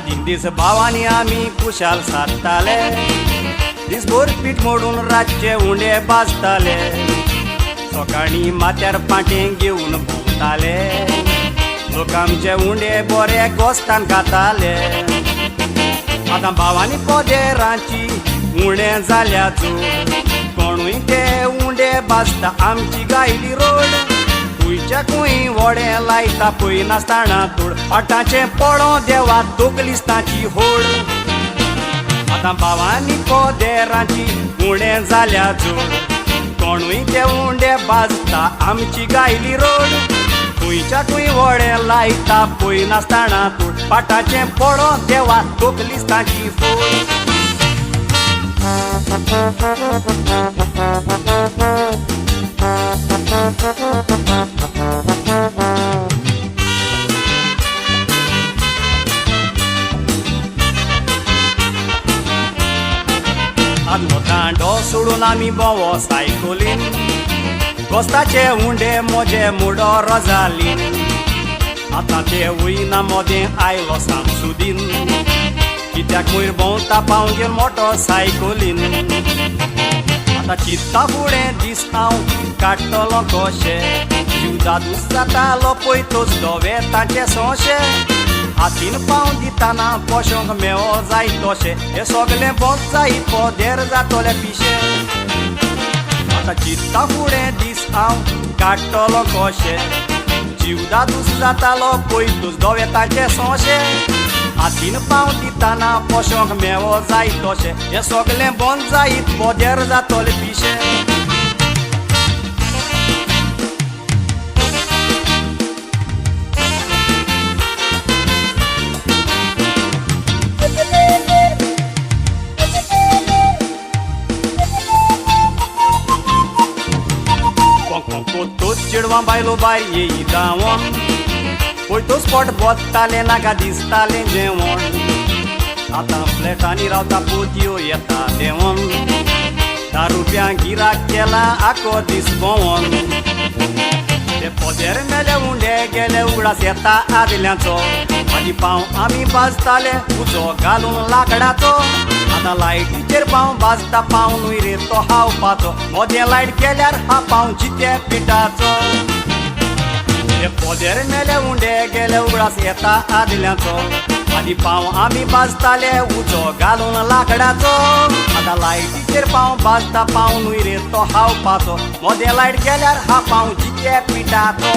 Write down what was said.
आदीं दीस भावांनी आमी खुशाल सारताले, दिसभर पीठ मोडून रातचे उंडे भाजताले, सकाळीं माथ्यार पांटें घेवन भोंवताले, लोक आमचे उंडे बरे गोस्तान खाताले। आतां भावांनी पदेरांची उंडे जाल्या जोड, कोणूय ते उंडे भाजता आमची गायली रोड, खुंयच्या खूंय वडे लायता पळय नासतना तोड, पाटाचें पळोवं देवा तकलीच ताची होड। आतां भावांनी पदेरांची उंडे जाल्या जोड, कोणूय ते उंडे भाजता आमची गायली रोड, खुंयच्या खूंय वडे लायता पळय नासतना तोड, पाटाचें पळोवं देवा तकलीच ताची फोड। आदलो दांडो सोडून आमी भोंवो सायकलीन, गोस्ताचे उंडे मोजे मुडो रोजालीन, आतां ते वयना मोदें आयलो सामसुदीन, कित्याक मयर भोंवता पावं घेवन मोटरसायकलीन। आतां चिंत्ता फुडें दीस हांव काडटलो कशें, जीव दादूस जातालो पळयतच धवे तांचे सोंशे, हातीन पाव दितना पोशोंक मेवो जाय तशें, हें सगलें बंद जायत पदेर जातले पिशे। आतां चिंत्ता फुडें दीस हांव काडटलो कशें, जीव दादूस जातालो पळयतच धवे तांचे सोंशे, हातीन पाव दितना पोशोंक मेवो जाय तशें, हें सगलें बंद जायत पदेर जातले पिशे। चेडवां बायलो बाय येई धांवोन, पळयतच पोट बोत्तालें नाका दिसतालें जेवण, आतां फ्लॅटांनी रावता पोतयो येता देंवन, 10 रुपयांक गिराक केला आखो दीस भोंवोन, ते पदेर मेले उंडे गेले उगडास येता आदल्यांचो, आदीं पाव आमी भाजताले उजो घालून लाकडाचो, आतां लायटीचेर पाव भाजता पाव न्हय रे तो हावपाचो, मोदें लायट गेल्यार हा पाव जिते पिठाचो। ते पदेर मेले उंडे गेले उगडास येता आदल्यांचो, आदीं पाव आमी भाजताले उजो घालून लाकडाचो, आतां लायटीचेर पाव भाजता पाव न्हय रे तो हावपाचो, मोदें लायट गेल्यार हा पाव जिते पिठाचो।